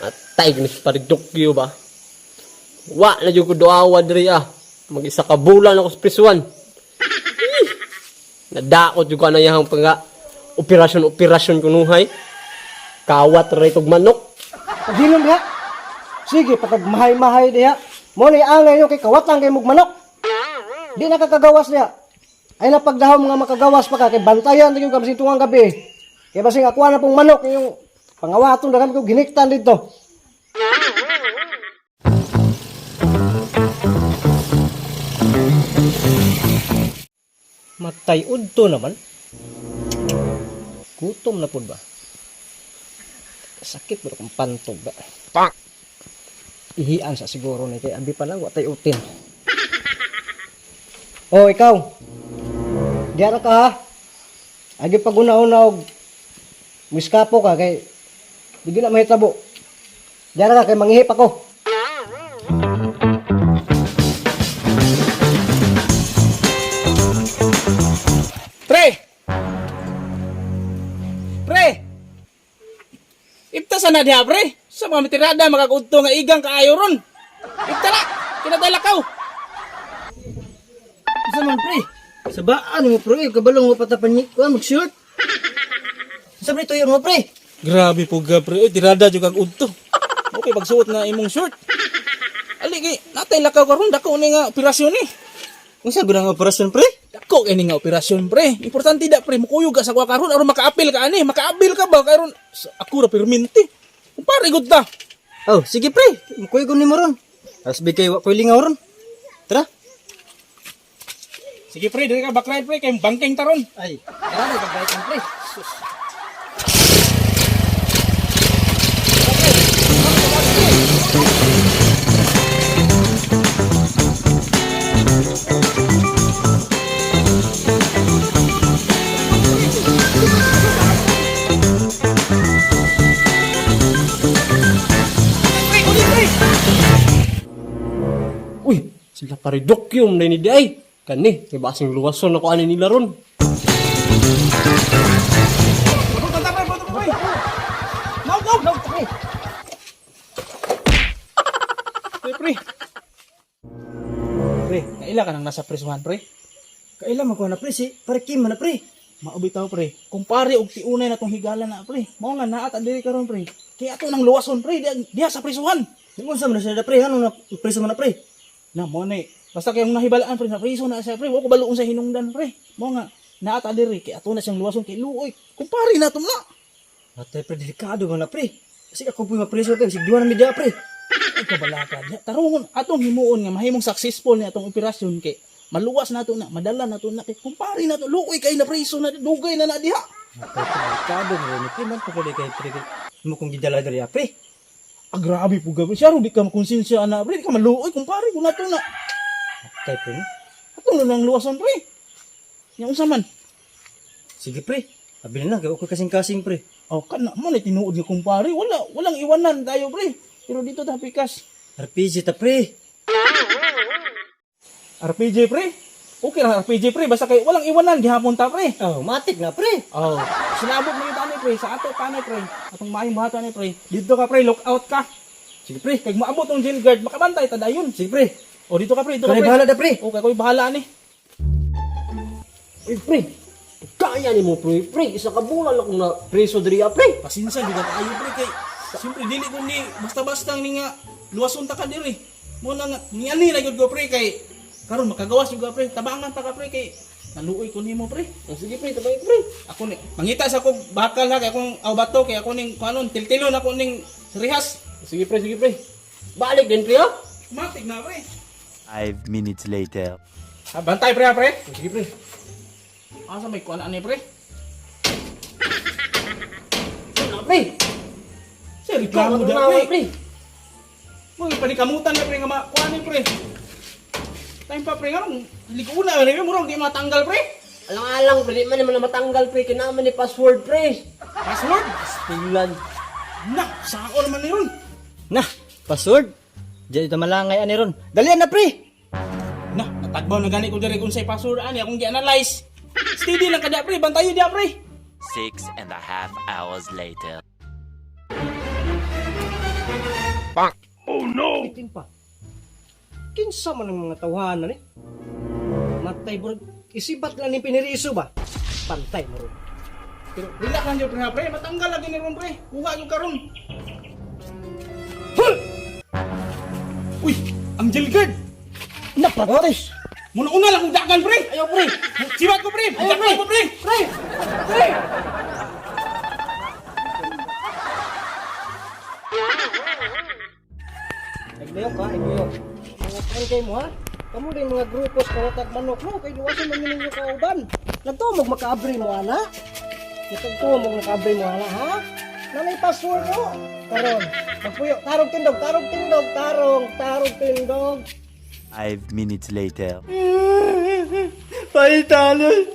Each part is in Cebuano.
Atay, ginis paridokyo ba? Wa na jud ko duawa diri ah. Mag-isa ka bulan ako sa prisuan. Ih, nadakot jud ko na iyang panga operasyon operasyon kunuhay. Kawat ra itog manok. Pagilom diha. Sige, patag mahay-mahay diha. Mo ni angay nyo kay kawatan kay mug manok. Di na kakagawas diha. Ay na pagdahom nga makagawas pa ka kay bantayan gyud ka basing tungang gabi. Kay basing akuha na pong manok yung pangawaton daghan ko giniktan dito. Matay udto naman. Gutom na pud ba? Sakit ba kung pantog ba? Pak! Ihian sa siguro ni kay abi pa lang wa tay utin. Oh, ikaw. Diya ra ka ha. Agi paguna-una og miskapo ka kay di na mahitabo. Diya ra ka kay mangihip ako. Pre! Pre! Ipta sa na diha, pre! Sa mga mitirada, makakudto nga igang kaayo ron! Ipta na! Kinadala kaw! Sa man pre? Sabaan mo pre, kabalong mo patapan ni kuan mag-shirt. Sa pre tuyo mo pre. Grabe po ga, pre. Uy, tirada jud kag udto. Okay, pagsuot na imong shirt. Ali, kay, natay lakaw karon dako ni nga operasyon ni. Unsa gud ang operasyon pre? Dako kay ni nga operasyon, pre. Importante da, pre, mukuyog ka sa kuha karon aron makaapil ka ani. Makaabil ka ba karon? Ako ra perminti. Kumpare gud ta. Oh, sige pre, mukuy ko nimo ron. As bigay wa koy lingaw ron. Tara. Sige, pre, dili ka backline, pre, kay bangking taron. Ay, tara na pagbayad pre. Uy, sila paridokyo man ni di ay. Kani, kay basing luwason ako ani nila ron. Punta pre, punta pre. No, go, no, pre. Pre, pre. Pre, kaila ka nang nasa presuhan, pre? Kaila man ko na pre si pare Kim man na pre. Maubi taw, pre. Kumpare og tiunay na tong higala na, pre. Mao nga naa ta diri karon, pre. Kaya ato nang luwason, pre, diha, diha sa presuhan. Di mo unsa man na siya pre, ano na preso man na pre. Na mo ni. Basta kayong nahibalaan, pre, na preso na siya, pre. Wa ko balo sa hinungdan, pre. Mao nga naa ta diri kay ato na siyang luwason kay luoy. Kumpare na tom na. Atay pre delikado man na pre. Kasi ako po mapreso pre, sig duha na mi diha pre. Ay kabalaka. Diha, Tarungon atong himuon nga mahimong successful ni atong operasyon kay maluwas nato na, madala nato na kay kumpare nato luoy kay na preso na dugay na na diha. Atay pre delikado man ni pre man ko kay pre. kay Mo kong gidala diri ah, pre. Ah, grabe po gabi. Siya di ka makonsensya ana pre, di ka maluoy kumpare ko nato na. Atay pre. no? Ato na lang luwason pre. Nya unsa man? Sige pre. Abi na lang kay ako kasing-kasing pre. Oh, kana mo na tinuod nga kumpare, wala walang iwanan tayo pre. Pero dito ta pikas. RPG ta pre. RPG pre. Okay ra RPG pre, basta kay walang iwanan gihapon ta pre. Oh, matik na pre. Oh, sinabot mo yung tani pre, sa ato tani pre. Atong maayong buhaton ni pre. Dito ka pre, look out ka. Sige pre. Kay maabot ang jail guard, makabantay ta dayon. Sige pre. O dito ka pre, dito ka Kanay pre. bahala da pre. Okay, koy bahala ni. Uy, pre. Kaya nimo pre, pre. Isa ka bulan akong na preso diri ah, pre. Pasensya di ka kaayo pre kay siyempre dili ko ni basta-basta ni nga luwason ta ka diri. Mo na nga niani na gyud ko pre kay karon makagawas jud ka pre, tabangan ta ka pre kay naluoy ko nimo pre. Oh, sige pre, tabay pre. Ako ni mangita sa kog bakal ha kay akong aw bato kay ako ning kuanon tiltilon ako ning rehas. Sige pre, sige pre. Balik din pre ah. Matik na pre. 5 minutes later. Ha, bantay pre ha, pre. Sige pre. Asa may kuan ani pre? Ano, pre? Sa reklamo Ikaw, da ano pre. pre? Mo panikamutan na pre nga makuan ni pre. Time pa pre nga liguna pre murag di matanggal pre. Alang-alang pre, di man naman na matanggal pre. Kinaman ni password pre. Password? Tinglan. Na, sako naman ni ron. Nah, password. Diyan ito malangay ani ron. Dalian na pre. Na, natagbaw na gani ko diri kung say password ani akong gi-analyze. Steady lang kada pre, bantayo dia pre. 6.5 hours later. Bitin pa. Kinsa man ang mga tawhanan eh. Matay bro, isibat lang ni piniriso ba? Pantay mo ron. Pero relax lang jud pre ha, pre, matanggal lagi ni ron pre. Kuha jud karon. Uy, ang jail guard. Napatis! Muna una lang kong dagan pre. Ayaw pre! Sibat ko pre. Ayaw, Dagan ko pre. Pre! Pre! Naglayok ha, naglayok. Mga kain mo ha? Kamu din mga grupos kawatag manok no, kay luwasan man ninyo kauban. Nagtumog makaabri mo ana. Nagtumog makaabri mo ana ha? Nanay password mo. Karon, magpuyo, tarong tindog, tarong tindog, tarong, tarong tindog. 5 minutes later. Paitalos!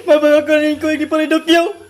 Mabagakunin ko, hindi pa rin dokyo!